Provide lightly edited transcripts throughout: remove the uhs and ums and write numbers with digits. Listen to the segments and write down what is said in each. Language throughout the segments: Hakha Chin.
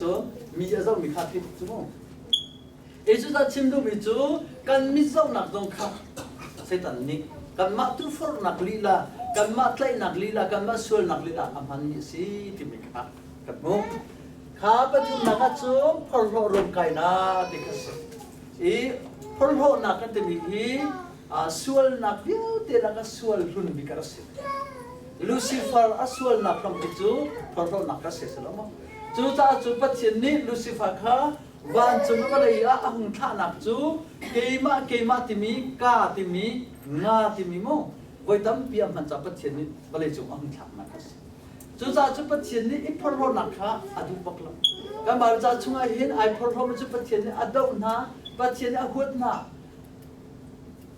Cu mi a zohmi kha theih cu mu. Jesuh chim duhmi cu kan mit zohnak zong kha Satan nih kanmah tuforhnak lila, kanmah tlaihnak lila, kanmah sualnak lila a hmanmi a si timi kha kan hmuh. Kha pathumnak ah cun phorhlawh ruamkainak ti kha si. I phorhlawhnak kan timi hi sualnak vialte lakah sual hlun bik a rak si. Lucifer a sualnak hrampi cu phorhlawhnak kha si si lo maw? Cucaah cu Pathian nih Lucifer kha vancung vawlei ah a hung thlahnak cu keimah keimah timi ka timi nga timi mu voi tampi a hman caah Pathian nih vawleicung a hung thlaknak a si. Cucaah cu Pathian nih i phorhlawnak kha a duh bak lo. Kan Bible ca chungah hin ai phorhlawmi cu Pathian nih a doh hna, Pathian nih a huat hna.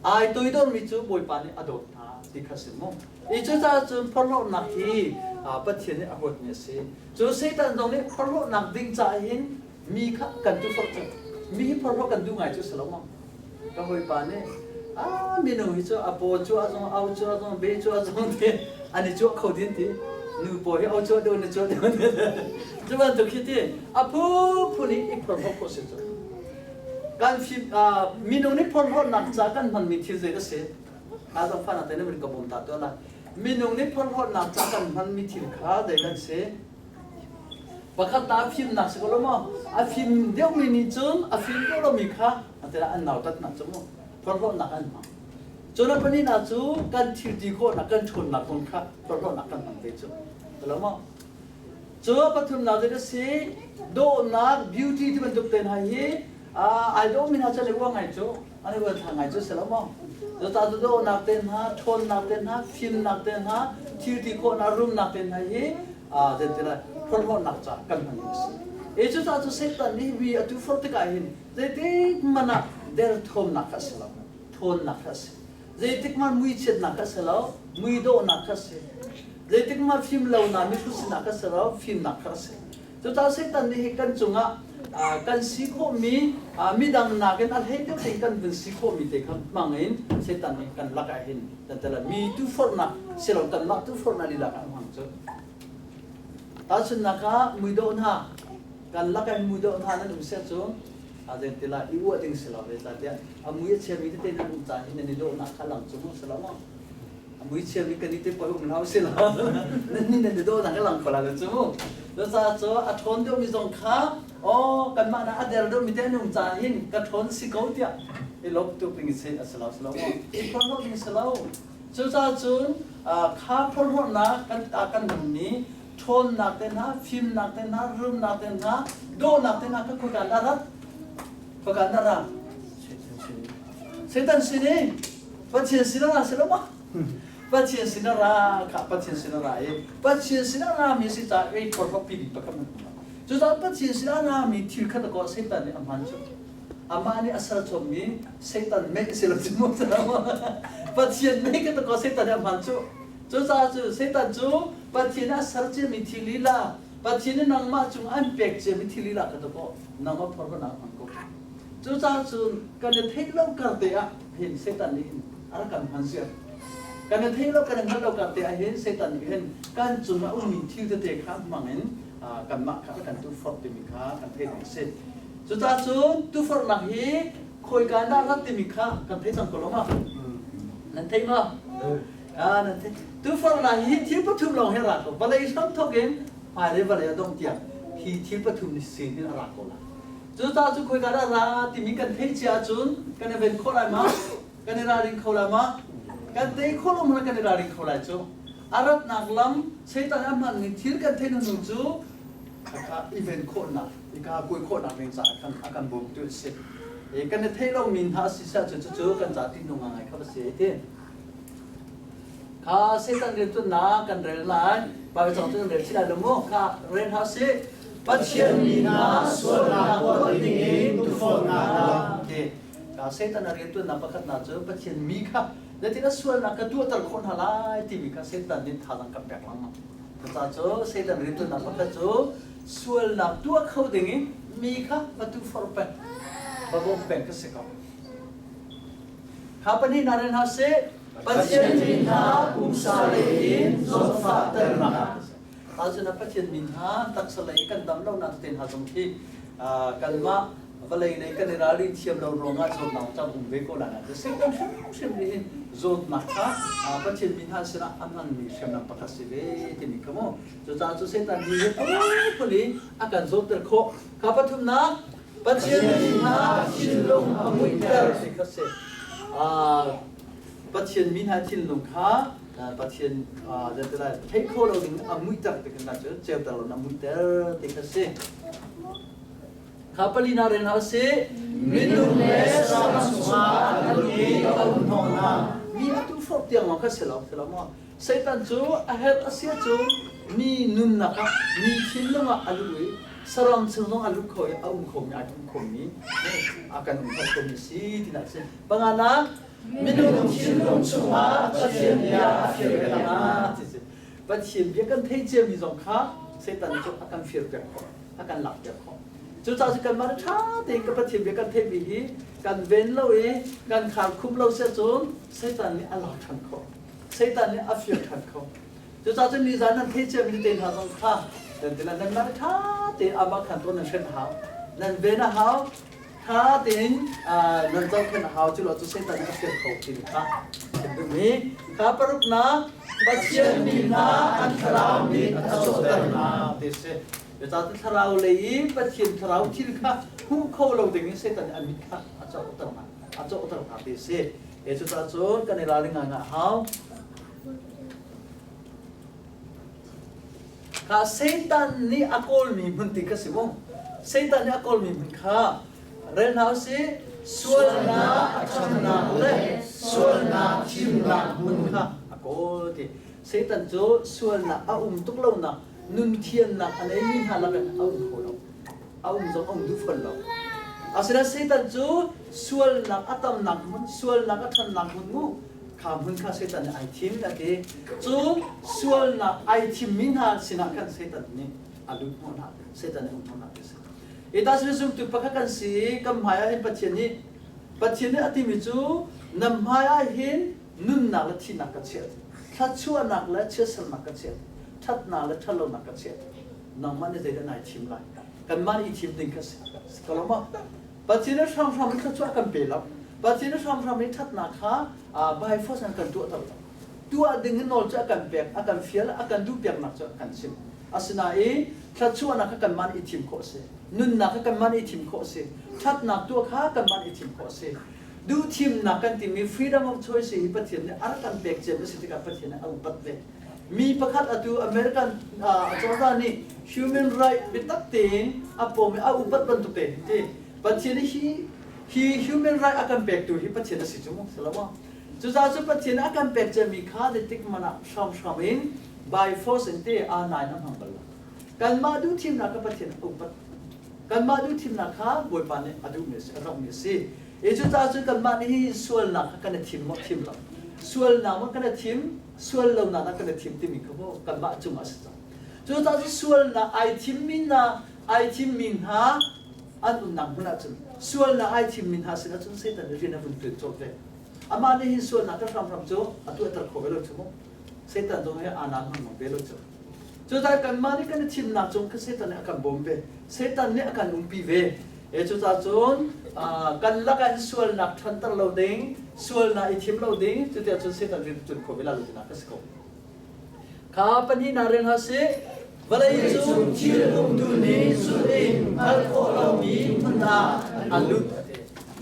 Ai toidormi cu Bawipa nih a dawt hna ti kha si mu. I cucaah cun phorhlawhnak hi Pathian nih a huatmi a si. Cu Satan zong nih phorhlawhnak ding caah hin mi kha kan tuforh cu. Mi hi phorhlawh kan duh ngai cu si lo maw? Ka hawipa nih ah minung hi cu a paw cu a zong au cu a zong be cu a zong ti an i cuah kho din ti nu paw hi au cuah deuh na cuah deuh cu bantuk khi ti a phunphun i i phorhlawh khawh si cu. Kan fim minung nih phorhlawhnak ca kan hmanmi thil zei a si? Ka zong fa na te na ka bawm ta tuah la. Minung nih phorhlawhnak ca kan hmanmi thil kha zei kan si? Pakhat ta fimnak si ko lo maw? A fim deuhmi nih cun a fim deuh lomi kha atila an nautatnak cu mu phorhlawhnak an hmang. Cun a pahnihnak cu kan thil ti khawhnak kan ṭhawnnak kong kha phorhlawhnak kan hmang ve cu. Lo maw? Cu a pathumnak cu a si dawhnak beauty ti bantuk te hna hi ai dawhmi hna cu an i uang ngai cu an i uan thla ngai cu si lo maw? Cucaah cu dawhnak te hna, ṭhawnnak te hna, fimnak te hna, thil ti khawhnak, rumnak te hna hi zeitilai phorhlawhnak caah kan hmanmi a si. E cucaah cu Satan nih mi a tuforh tikah hin zeitik hmanh ah derthawmnak kha a si lo, ṭhawnnak kha a si. Zeitik hmanh muichiatnak kha a si lo, muidawhnak kha a si. Zeitik hmanh fim lonak mihrut sinak kha a si lo, fimnak kha a si. Cucaah Satan nih hi kan cungah kan si khawhmi midang nakin a hlei deuh tein kan vun si khawhmi te kha hmang in Satan nih kan lakah hin mi tuforhnak si lo kanmah tuforhnak lila kha a hmang cu. Tahchunhnak ah muidawh hna kan lakah hin muidawh hna nan um siah cun zeintila i uah ding si lo zeicahtiah a mui a chiami tete nan um caan hi nan i dawhnak kha lang cu maw si lo maw? A mui chiami kan i te poi um hlah si lo nan nih nan i dawhnak a lang ko lai lo cu mu. Cucaah cu a ṭhawn deuhmi zong kha aw kanmah nak a der deuhmi te an um caan hin ka ṭhawn si ko tiah i lawmh tuk ding si a si lo si lo maw? I phorhlawh ding si lo. Cucaah cun kha phorhlawhnak kan kan hmanmi ṭhawnnak te hna, fimnak te hna, rumnak te hna, dawhnak te hna kha khoika na rat? Khoika na ra? Satan sin i Pathian sin a ra si lo ma? Pathian sin a ra kha Pathian sin a ra i Pathian sin a rami si caah ei phorhlawk pi bik pakhat nan hmu. Cucaah Pathian sin a rami thil kha ko Satan nih a hman cu. Amah nih a ser chommi Satan meh si lo cu mu Pathian meh ka ko Satan nih a hman cu. Cucaah cu Satan cu Pathian a ser ciami thil lila Pathian nih nangmah cung an pek ciami thil lila kha ko nangmah phorhlawnak hmang ko. Cucaah cun kan i theih lo kar te ah hin Satan nih hin a rak kan hman ziar. Kan i theih lo kan i hngalh lo kar te ah hin Satan nih hin kan cung ah ummi thil tete kha hmang in kanmah kha a kan tuforh timi kha kan theih ding a si. Cucaah cun tuforhnak hi khawika dah rat timi kha kan thei cang ko lo ma? Nan thei ma? Ah, nan thei. Tuforhnak hi thil pathum lawng hi a ra ko. Vawlei hramthawk in hmailei vawlei a dongh tiang hi thil pathum ni sin hin a ra ko lai. Cucaah cu khoika dah ra timi kan theih cia ahcun kan i ven khawh lai ma? Kan i ralring kho lai ma? Kan tei khawh lo hmanh kan i ralring kho lai cu. A ratnak lam Satan a hmanmi thil kan theih hnu cu khakha i ven khawhnak, i ka kuai khawhnak ding caah khan a kan bawmtu a si. I kan i theih lomi hna a si siah cun cucu kan ca tihnung ngai kha va si ti. Kha Satan riantuannak kan rel lai. Baibal cang cu kan rel chih lai lo mu. Kha rel hna sih. Pathian mi hna sualnak tuah dingin tuforhnak ti. Ka Satan a riantuannak pakhatnak cu Pathian mi kha zeitin a sualnak ka tuahter khawh hna lai timi kha Satan nih thazaang kan pek lengmang. Cucaah cu Satan riantuannak pakhat cu sualnak tuah kho dingin mi kha va tuforh peng, va bawmh peng ka si ko. Kha pahnihnak rel hna sih. Pathian mi hna pumsa lei in zawtfahternak. Ahcun a Pathian min hna taksa lei kan dam lonak te hna zong khi kanmah vawlei lei kan i ralrin thiam lo ruangah zawtnak cang um ve ko lai na Satan hrimhrim nih hin zawtnak kha Pathian min hna sinah a hmanmi hriamnam pakhat si ve timi kha mu. Cucaah cu Satan nih hin phun i a kan zawtter khawh. Kha pathumnak, Pathian min hna thinlung a muihter ti kha si. Pathian mi hna thinlung kha Pathian zeitilai theih kho lo ding a muihter ti kha cu ceuter lo na muihter ti kha si. Kha palina rel hna usih. Minung le saram chungah an lut i a um hnawh hna. Mi a tuforh tiang lawng kha si lo, si lo maw? Satan cu a herh a si ahcun mi nunnak ah, mi thinlung ah a luh i saram chung zong a lut kho i a um khomi, ai um khomi, a kan um kho khomi si tinak a si. Panganak, minung thinlung chungah Pathian bia a fir piak hna ti si. Pathian bia kan theih ciami zong kha Satan cu a kan fir piak khawh, a kan lak piak khawh. Cucaah cu kanmah nih ṭha tein ka Pathian bia kan theihmi hi kan ven lo i kan khar khum lo si ahcun Satan nih a lak ṭhan khawh. Satan nih a fir ṭhan khawh. Cucaah cun nizan nan theih ciami te hna zong kha nan ti nanmah nih ṭha tein amah khan tuah nan hren a hau. Nan ven a hau. Ṭha tein nan zohkhenh a hau. Cu lo cu Satan nih a fir kho ti kha chim duhmi. Kha paruknak, Pathian mi hna an thlarau nih a cawhter hna ti a si. Cucaah thlarau lei i Pathian thlarau thil kha hmuh kho lo ding in Satan nih a mit kha a cawhter hna, a cawhter hna ti a si. Cucaah cun kan i ralring ngai a hau. Kha Satan nih a kawlmi hmun ti kha si mu. Satan nih a kawlmi hmun kha rel hna usih. Sualnak a ṭhannak le sualnak thimnak hmun kha a kawl ti. Satan cu sualnak a um tuk lonak nun thiannak a neimi hna lakin a um kho lo. A um zong a um duh fawn lo. Asinain Satan cu sualnak a tamnak hmun, sualnak a ṭhannak hmun mu, kha hmun kha Satan nih ai thim a ti. Cu sualnak ai thimmi hna sinah khan Satan nih a lut hnawh hna, Satan nih a um hnawh hna ti a si. Hi ta sin zumtu pakhat kan si i kan hmai ah hin Pathian nih Pathian nih a timi cu na hmai ah hin nunnak le thihnak ka chiah, thluachuahnak le chiatsernak ka chiah, ṭhatnak le ṭhatlonak ka chiah. Nangmah nih zeidah nai thim lai? Kanmah nih i thim ding kha si. Ko lo maw? Pathian nih hramhram in thluachuah kan pe lo. Pathian nih hramhram in ṭhatnak kha by force in kan tuahter lo. Tuah ding in nawl cu a kan pek, a kan fial, a kan duhpiaknak cu a kan chimh. Asinain thluachuahnak kha kanmah nih i thim khawh a si. Nunnak kha kanmah nih i thim khawh a si. Ṭhatnak tuah kha kanmah nih i thim khawh a si. Duhthimnak kan timi freedom of choice hi Pathian nih a rak kan pek ciami a si tikah Pathian nih a upat ve. Mi pakhat atu American acozah nih human right biatak tein a pawm i a upat bantuk te ti Pathian hi hi human right a kan pektu hi Pathian a si cu mu si lo maw? Cucaah cu Pathian a kan pek ciami kha zeitik hmanh ah hramhram in by force in te aa nain a hmang bal lo. Kanmah duhthimnak kha Pathian a upat. Kanmah duhthimnak kha Bawipa nih a duhmi a si, a zohmi a si. I cucaah cun kanmah nih hi sualnak kha kan i thim maw thim lo. Sualnak maw kan i thim, sual lonak ah kan i thim timi kha maw kanmah cungah a si cang. Cucaah cun sualnak ai thimmi hna, ai thimmi hna an umnak hmun ahcun sualnak ai thimmi hna sinah cun Satan nih rian a vun ṭuan colh ve. Amah nih hin sualnak kha hramhram cu a tuahter kho ve lo cu mu. Satan zong hi aa naan hmang ve lo cu. Cucaah kanmah nih kan i thimnak cung kha Satan nih a kan bawm ve. Satan nih a kan umpi ve. E cucaah cun kan lakah hin sualnak ṭhanter lo ding, sualnak i thim lo ding, cutiah cun Satan rian ṭuan kho ve la lo tinak a si ko. Kha pahnihnak rel hna sih. Vawlei cung thil umtu nih zulh in hngalh khawh lomi hmun ah an lut.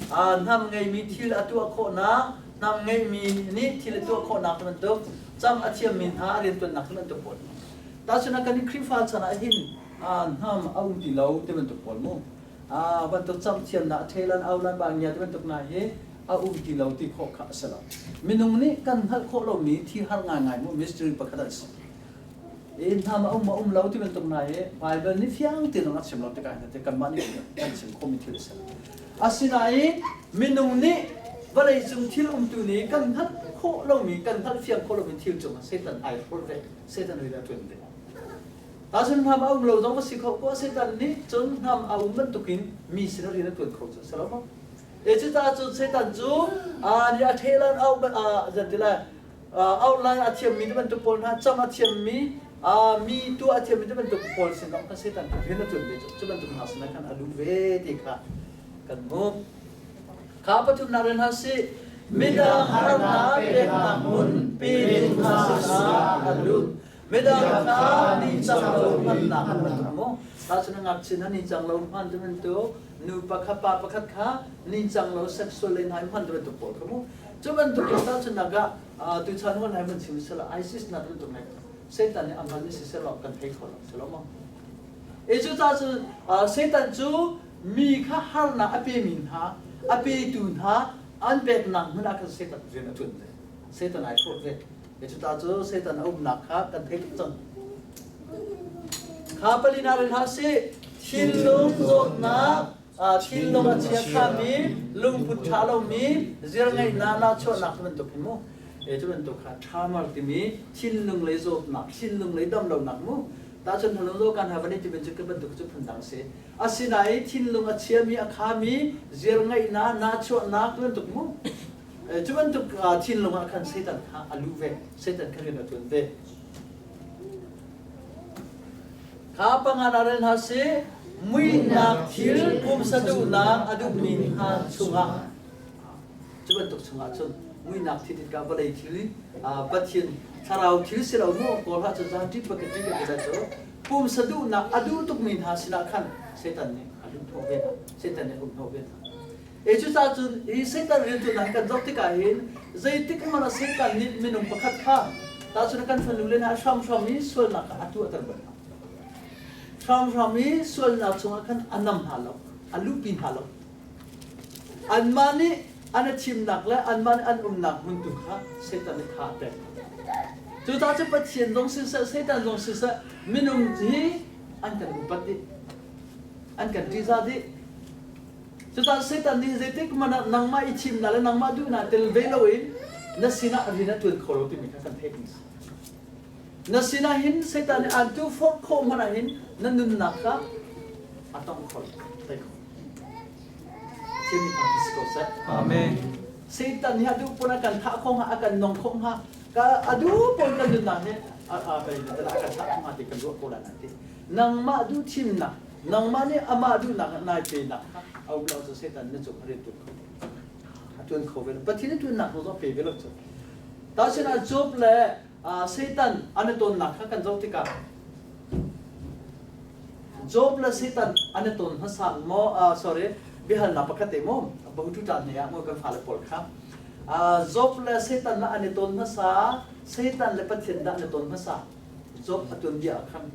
Hnam ngeimi thil a tuah khawhnak, hnam ngeimi nih thil a tuah khawhnak bantuk cam a thiammi hna riantuannak cu bantuk pawl. Tahchunhnak kan Khrihfa chan ah hin hnam a um ti lo ti bantuk pawl mu. Bantuk cam thiamnak Thailand Aulan Bangya ti bantuk hna hi a um ti lo ti khawh kha a si lo. Minung nih kan hngalh khawh lomi thi har ngaingai mu mystery pakhat an si. Hnam a um a um lo ti bantuk hna hi Bible nih fiang tein a chim lo tikah hin kanmah nih kan chim khawhmi thil a si. Asinain minung nih vawleicung thil umtu nih kan hngalh khawh lomi, kan hngalh fiang khawh lomi thil cungah Satan ai hrolh ve, Satan rian a ṭuan ve. Ahcun hnam a um lo zong va si kho ko, Satan nih cun hnam a um bantukin mi sinah rian a ṭuan kho cu a si lo maw? E cucaah cun Satan cu aa nih a ṭhelan au zan ti lai outline a thiammi ti bantuk pawl hna, cam a thiammi Mi tuah a thiammi cu bantuk pawl sin zong khan Satan cu rian a ṭuan ve cu bantuk hna sinah khan a luh ve ti kha kan hmuh. Kha pathumnak rian hna si midang harnak peknak hmun petu hna sinah a lut. Midang kha ningcang lo hmannak bantuk mu. Tahchun ngakchia hna ningcang lo hman tu bantuk nu pakhat pa pakhat kha ningcang lo sexual lei hna i hman tu bantuk pawl kha mu. Cu bantuk in tahchunnak ah tuchan hun ai van chim sela ISIS na bantuk ngai Satan nih a hman i siseh law kan thei kho lo si lo maw? E cu ca cu Satan cu mi kha harnak a pemi hna, a petu hna an peknak hmun ah khan Satan rian a ṭuan ve. Satan ai thawh ve. E cu ta cu Satan a umnak kha kan thei tuk cang. Kha palina rin hna sih thinlung zawtnak thinlung a chia khami lungput ṭha lomi zirngeihnak nahchuahnak bantuk hi mu e cu bantuk kha ṭhamar timi thinlung lei zawtnak thinlung lei damlonak mu tahchun thinlung zaw kan ha vani ti bantuk bantuk cu phundang si asinain thinlung a chiami a khami zirngeihnak nahchuahnak bantuk mu cu bantuk thinlung ah khan Satan kha a luh ve Satan kha rian a ṭuan ve Kha panga na rel hna sih. Muihnak thil pumsa duhnak a duhmi hna chungah cu bantuk chungah cun muihnak thil tikah vawlei thil Pathian thlarau thil si lo mu kawl ha cu zan ṭip pakhat ṭip ka cu pumsa duhnak a duh tukmi hna sinah khan Satan nih a luh hnawh ve hna Satan nih a um hnawh ve hna E cucaah cun hi Satan rianṭuannak kan zoh tikah hin zeitik hmanh ah Satan nih minung pakhat kha tahchun kan fanu le hna hramhram i sualnak kha a tuahter bal hna. Hramhram i sualnak chungah khan a nam hna lo, a luhpi hna lo. Anmah nih an i thimnak le anmah nih an umnak hmun tu kha Satan nih tha a pek. Cucaah cu Pathian zong siseh, Satan zong siseh, minung hi an kan upat dih, an kan ṭihzah dih. Cucaah Satan nih zeitik hmanh ah nangmah i thimnak le nangmah duhnak tel ve loin na sinah rian a ṭuan kho lo timi kha kan theih ding a si. Na sinah hin Satan nih aan tuforh khawh hmanh ah hin na nunnak kha a tong kho lo, tei kho. Thiami thang si ko seh. Amen. Satan nih a duh pun a kan thah kho hnga, a kan nong kho hnga, ka a duh pun kan nunnak hi a a kan a kan thah kho hnga ti kan ruah ko lai nan ti. Nangmah duh thimnak Nangmah nih amah duhnak nai penak kha a um lo cu Satan na cung a rian ṭuan kho a ṭuan kho ve lo. Pathian a ṭuannak zong a pe ve lo cu. Tahchun Job le Satan an i tonnak kha kan zoh tikah Job le Satan an i ton hmasa maw sorry biahalnak pakhat te maw bahutu ṭa hne ah maw kan fale pawl kha Job le Satan an i ton hmasa Satan le Pathian dah an i ton hmasa Job a tuanbia ah khan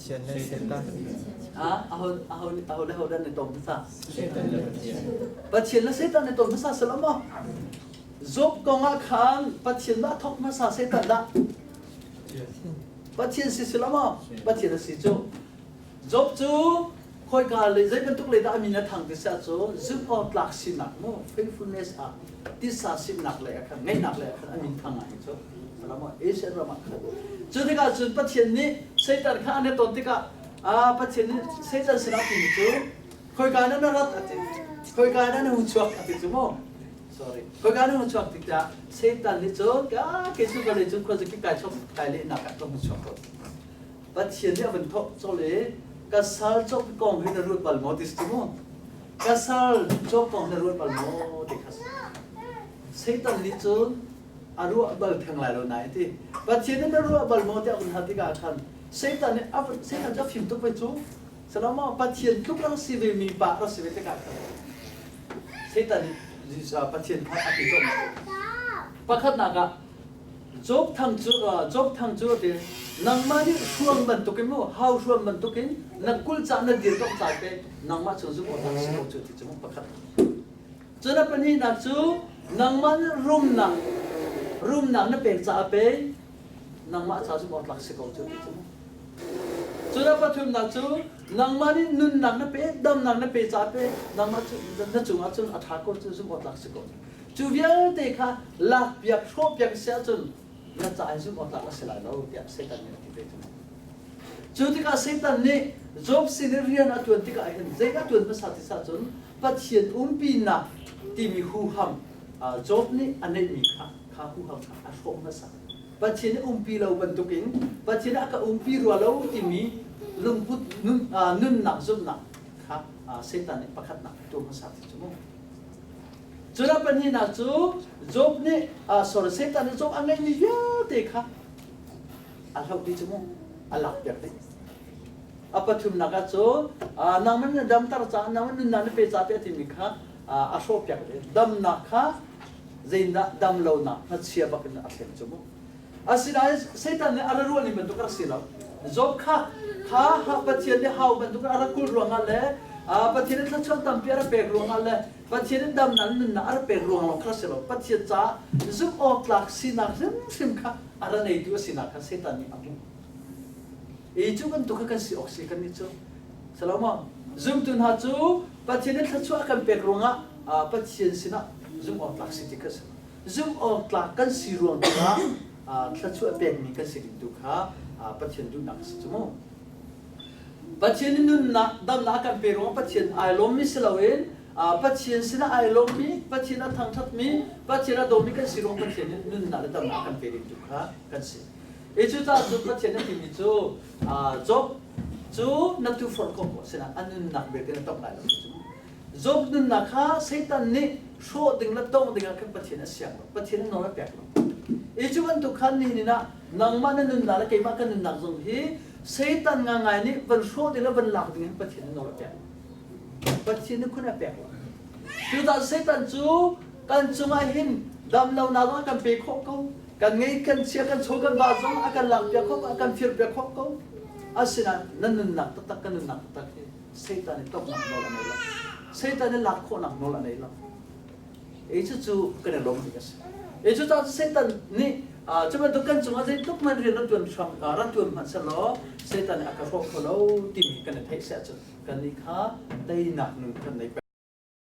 Pathian le Satan. Aho aho aho le ho dan ni tom hmasa. Satan le Pathian. Pathian le Satan ni tom hmasa selo maw? Job kong ah khan Pathian dah thok hmasa Satan dah? Pathian si silo maw? Pathian a si cu. Job cu khoika le zei bantuk le dah a min a thang ti sia cu zumh awk tlak sinak mu faithfulness ah tisa sinak le a khan ngeihnak le a khan a min thang ah hi cu. Asian ram ah khan. Cu tikah cun Pathian nih Satan kha an i ton tikah Pathian nih Satan sinah timi cu khoika na na rat a ti. Khoika na na hung chuak a ti cu mu. Sorry. Khoika na hung chuak tikah Satan nih cun ka kei cu vawlei cung khuazakip kai chuak kai lehnak ah ka hung chuak ko. Pathian nih a vun thawk colh i ka sal cawk kong hi na ruat bal maw ti si cu mu. Ka sal cawk kong na ruat bal maw ti kha Satan nih cun a ruah bal theng lai lo nain ti Pathian nih na ruah bal maw tiah a hun hal tikah khan Satan nih a Satan cu a fim tuk ve cu Salama Pathian tluk rak si ve mi pa rak si ve tikah khan Satan nih Pathian kha a ti cawm pakhatnak ah Job thang cu Job thang cu ti nangmah nih hruang bantukin mu hau hruang bantukin na kul ca na dir tok ca te nangmah cu zumh awk si ko cu ti cu pakhat Cun a pahnihnak cu nangmah nih rumnak rumnak na pek caah pei nangmah ca zumh awk tlak si ko cu ti cu. Cun a pathumnak cu nangmah nih nunnak na pe damnak na pe caah pe nangmah cu na cungah cun a ṭha ko cu zumh awk tlak si ko. Cu vialte kha lakpiak hrawhpiak si ahcun na ca in zumh awk tlak a si lai lo tiah Satan nih a ti ve cu. Cu tikah Satan nih Job sin i rian a ṭuan tikah hin zeidah a ṭuan hmasa ti sah cun Pathian umpinak timi huham Job nih a neihmi kha kha huham kha a hrawh hmasa. Pathian nih umpi lo bantukin Pathian nih a ka umpi rua lo timi lungput nun, nunnak zumhnak kha Satan nih pakhatnak tuah hmasa ti cu mu. Cun a pahnihnak cu Job nih sorry Satan nih Job a ngeihmi vialte kha a hloh dih cu mu a lak piak dih. A pathumnak ah cu nangman na damter caah nangman nunnak na pe ca te a timi kha a hrawh piak dih. Damnak kha zeindah dam lonak hnachia bak in a thlen cu mu. Asinain Satan nih a ra ruah ning bantuk a rak si lo. Job kha kha Pathian nih hau bantuk a rak kulh ruangah le Pathian nih thluachuah tampi a rak pek ruangah le Pathian nih damnak nunnak a rak pek ruang lawng kha si lo. Pathian caah zumh awk tlak sinak hrimhrim kha a ra neitu a sinak kha Satan nih a hmuh. I cu bantuk kha kan si awk si kan nih cu. Salomo, zumtu hna cu Pathian nih thluachuah a kan pek ruangah Pathian sinah zumh awk tlak si ti kha si. Zumh awk tlak kan si ruang ah thluachuah pekmi kan si ding tu kha Pathian duhnak a si cu mu. Pathian nih nunnak damnak a kan pe ruangah Pathian ai lawmmi si loin Pathian sinah ai lawmmi, Pathian a thangṭhatmi, Pathian a dawmi kan si ruang Pathian nih nunnak le damnak a kan pe ding tu kha kan si. I cucaah cun Pathian a timi cu Job cu na tuforh ko ko sinah a nunnak belte na tong lai lo ti cu. Job nunnak kha Satan nih hrawh ding le tongh ding ah khan Pathian a siang lo. Pathian a nawl a pek lo. I cu bantuk khan nihin ah nangmah na nunnak le keimah kan nunnak zong hi Satan ngangai nih van hrawh ding le van lak ding in Pathian a nawl a pek lo. Pathian nih khun a pek lo. Cucaah Satan cu kan cungah hin dam lonak zong a kan pe khawh ko. Kan ngei kan chia kan chaw kan va zong a kan lak piak khawh ko, a kan fir piak khawh ko. Asinain na nunnak taktak kan nunnak taktak hi Satan nih tawknak nawl a ngei lo. Satan nih lak khawhnak nawl a ngei lo. Ei cu cu kan i lawm ding a si. Ei cu caah Satan nih cu bantuk kan cungah zeitluk man rian rak tuan hram rak tuan hmanh sehlaw Satan nih a ka hrawk kho lo timi kan i theih seh ahcun kan nih kha teinak nun kan nei peng.